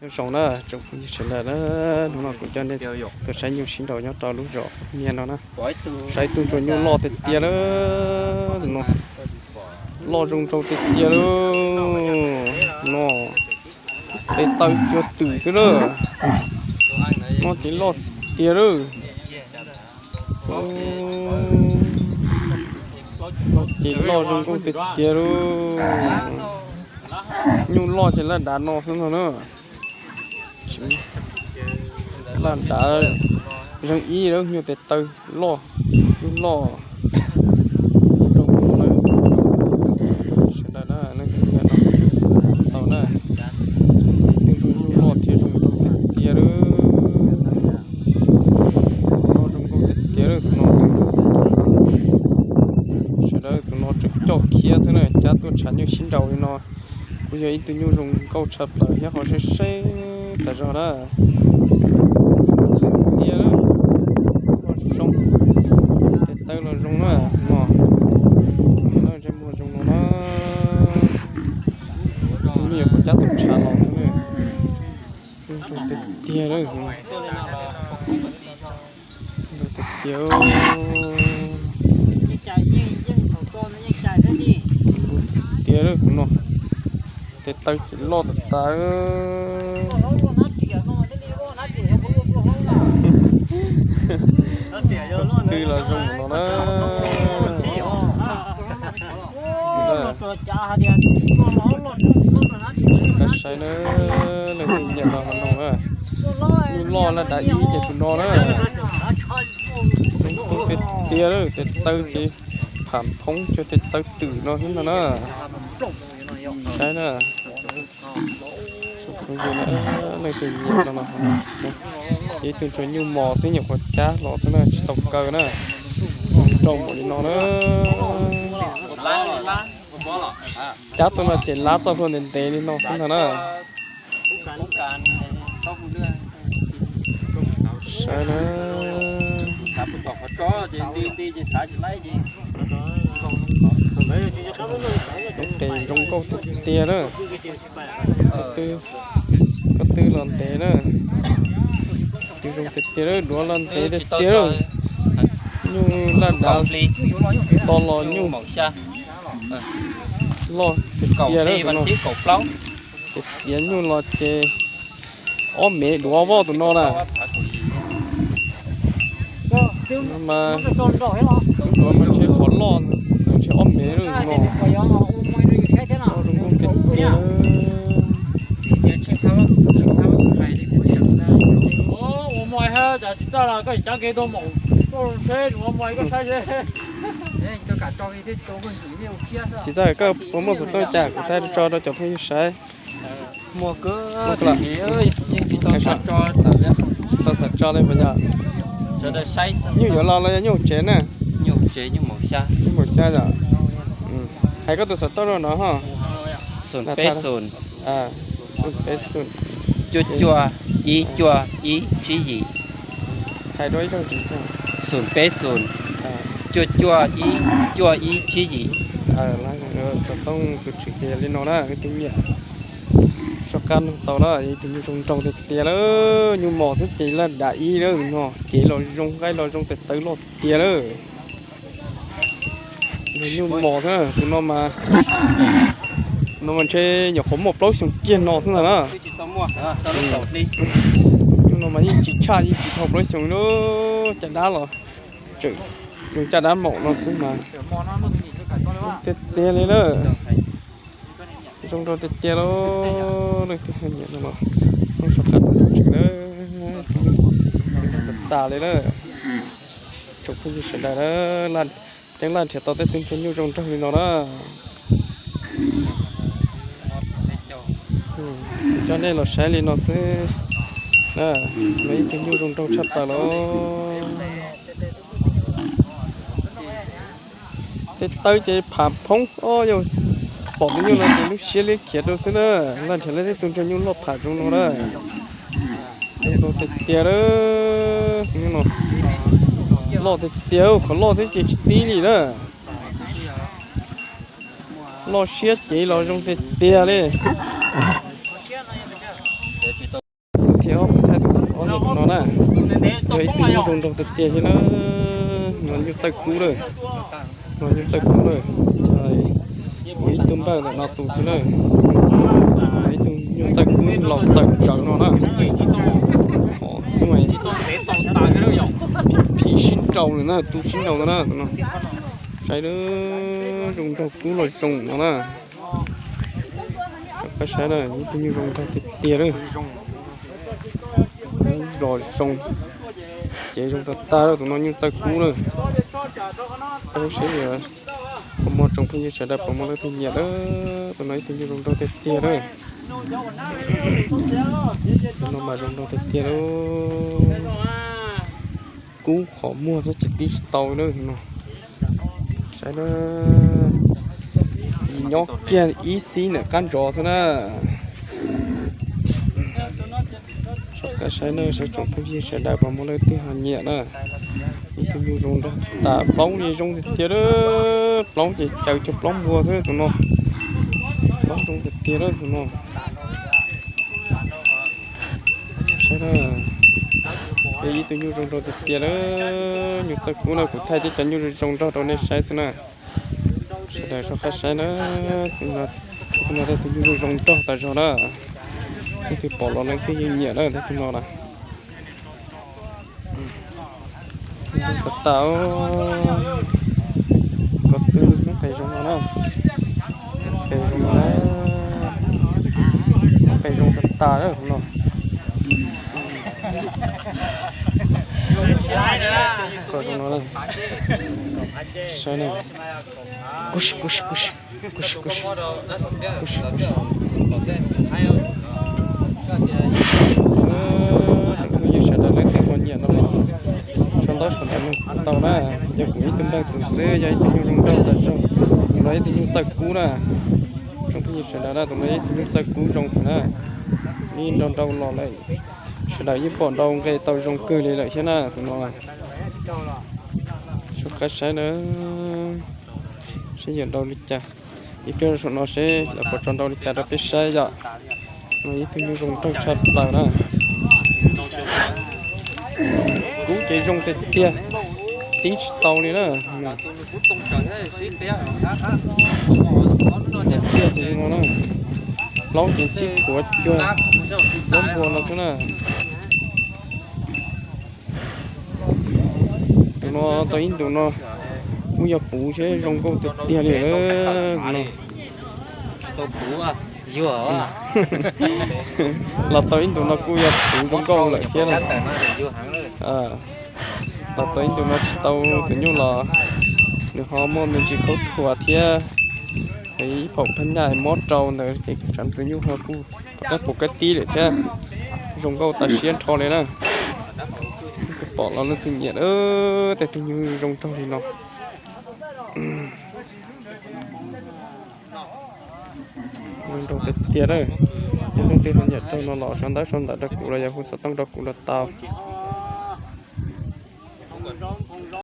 Nyob zoo na tsoom phooj ywg sawv daws na, hnub no kuv coj nej tuaj saib nyuj sib nraus nyob rau lub zos Niag no na. Saib tus ntsuag nyuj loj tiag tiag lawm no, loj zoo nraug tiag tiag lawm no, tes taw cuag twm xwb lawm, no ces loj tiag lawm. Ces loj zoo nkauj tiag tiag lauj. Nyuj loj ces laj dav no xwb no na. Laj dav zeeg ib lawm, nyuj tes taw loj, nyuj loj zoo nkauj na. Sawv daws na, leej twg nyiam no tau na. Ib tug nyuj loj thiab zoo nkauj tiag tiag lawm. Loj zoo nkauj tiag tiag lawm tus no. Sawv daws, tus no tseem coj khiab xwb na, cab tuaj tshav nyuj sib nraus li no. Kuj yog ib tug nyuj zoo nkauj tshaj plaws thiab ho seb seb tas zog na. Tiag, zoo, tes taw los zoo na, no, no ntsej muag zoo no na. Tus nyuj yuav kuv cab tuaj tshav los xwb na. Zoo tiag tiag lawm. Zoo tiag tiag. Tiag lawm no. Tes taw ces loj tas tas. Tus twg los zoo no na. Saib na, leej twg nyiam no ho noog na. Nyuj loj laj dav ib ces tus no na. Zoo nkauj tiag tiag, tes taw ces pham phoob cuag tes taw twm no xwb ntag na. Saib na. Leej twg nyiam no, ib tug ntsuag nyuj mos xwb, nyuam qhuav cab los xwb na, tsis tau kaw na. Zoo nraug npaum li no na. Cab tuaj no ces lab txoj hlua ntev ntev li no xwb ntag na. Saib na. Lub qe zoo nkauj tiag tiag na. Koj twb, koj twb los ntev na. Twb zoo tiag tiag, duav los ntev tiag tiag. Nyuj laj dav, to los nyuj loj tiag tiag no. Ces tiav nyuj los ces ob mev duav voj tus no na. Mas duav mas ntshe qhov loj, ntshe ob mev lawm no. Zoo nkauj tiag tiag. Ua mai hab, cas tsis txawj los koj cab kev tuaj maum tuaj seb, ua mai koj saib seb. Tsis txawj koj puas muaj xov tooj cas kuv thaij tso rau cov phooj ywg saib. Muaj kawg, yeej tsis tau xav tso li puas yog? Nyuj yuav los los yog nyuj tsev na? Nyuj tsev, nyuj maum xya yom. Hais koj tus xov tooj rau no ho. Xoom peb xoom, peb xoom, cuaj cuaj ib cuaj ib tsib yim. Hais dua ib zaug tsis xwb. Xoom peb xoom, cuaj cuaj ib cuaj ib tsib yim. Xov tooj tus tswv ces yog li no na, leej twg nyiam soj qab nug tau na. Ib tug nyuj zoo nraug tiag tiag lawm, nyuj mos xwb ces laj dav ib lawm no, cev los zoo, nqaij los zoo, tes taw loj tiag tiag lawm. Nyuj mos xwb, tus no mas, no mas ntshe nyuam qhuav muaj plaub xyoos kiag no xwb ntag na. Tus no mas yeej tsis tshaj, yeej tsis dhau plaub xyoos li, caj dab los tseem zoo caj dab maum no xwb mas. Tiag tiag li lawm. Zoo nraug tiag tiag lauj, leej twg nyiam no los, soj qab tseem tas li lawm. Tsoom phooj ywg sawv daws, ceeb laj nrhiav tau tej tug ntsuag nyuj zoo nraug li no na. Kuv coj nej los saib li no xwb. Ib tug nyuj zoo nraug tshaj plaws lauj. Tej taw ces pham phoob, yog pom tus nyuj no ces lub siab liab khiav rau xwb na. Laj nrhiav tau tej tug ntsuag nyuj loj pham zoo no na. Zoo nraug tiag tiag, loj tiag tiag, qhov loj xwb ces tsis tib li na. Loj siab cev los zoo tiag tiag li. Zoo nraug tiag tiag xwb na. No nyuj txawj kub lawm. No nyuj txawj kub lawm. Ib tug npawj ntawm no tus xwb na. Ib tug nyuj txawj kub laus tawm tsawv no na. Phim sib nraus lawm na, tu sib nraus ntawd na tus no. Saib na, zoo nraug kub los zoo no na. Pab saib na, ib tug nyuj zoo nraug tiag tiag lawm. Kub los zoo, cev zoo tag tag lawm, tus no nyuj txawj kub lawm. Pab saib, pab muaj tsoom phooj ywg sawv daws puas muaj leej twg nyiam lawm, tus no ib tug nyuj zoo nraug tiag tiag lawm. Tus no mas zoo nraug tiag tiag lawm. Kub qhov muag xwb ces tib tsis tau na no. Saib na, nyob kiag ib xib ntawm qab ntsov xwb na. Saib na, saib tsoom phooj ywg sawv daws puas muaj leej twg ho nyiam na. Ib tug nyuj zoo nraug tas, plaub li zoo tiag tiag, plaub ces caws cov plaub npua xwb tus no. Plaub zoo tiag tiag tus no. Saib na, ib tug nyuj zoo nraug tiag tiag lawm, nyuj txawj kub na, kuv thaij tib cov nyuj zoo zoo nraug rau nej saib xwb na. Sawv daws soj qab saib na, tus no tej tus nyuj zoo zoo nraug tas zog na. Leej twg pom los leej twg yeej nyiam na, tej tus no na. Zoo tas tas, ko tw muab qe zoo no na, qe zoo no, qe zoo tas tas no. Ko zoo no, saib na, kuv si kuv si kuv si. Kuv si kuv si. Tsoom phooj ywg sawv daws leej twg ho nyiam no los sau ntaub sau ntawv nug kuv tau na. Yog kuv ib tug npawg tus xwb, yog ib tug nyuj zoo nraug tas zog, tus no ib tug nyuj txawj kub na. Tsoom phooj ywg sawv daws na, tus no ib tug nyuj txawj kub zoo heev na. Yeej nrau nrau los lawm, sawv daws yeej pom nrau nqe tau zoo kawg li lawm thiab na tus no. Soj qab saib na, seb yuav nrau li cas. Ib pliag saum no seb lawv puas tso nrau li cas rau peb saib yom. No ib tug nyuj zoo nraug tshaj plaws na. Kub ces zoo tiag tiag, tib tsis tau li na. Tiag ces no na, plaub ces txhib khuav cuag plaub npua no xwb na. Tus no tau ib ntus no kuj yog puv seb zoo nkauj tiag tiag li no. Los tau ib ntus no kuj yog puv zoo nkauj lawm thiab na. Los tau ib ntus no tsis tau tus nyuj los nws ho muaj me ntsis khaub thuas thiab ib phaum phab nyaj mob rau ntawd ces tsam tus nyuj ho kuj rov qab puv kab tib lawm thiab. Zoo nkauj tas siab nrho li na. Pom los leej twg nyiam, tej tus nyuj zoo nraug li no. Zoo nraug tiag tiag na. Yog leej twg ho nyiam raug no los sau ntaub sau ntawv rau kuv los yog hu xov tooj rau kuv los tau.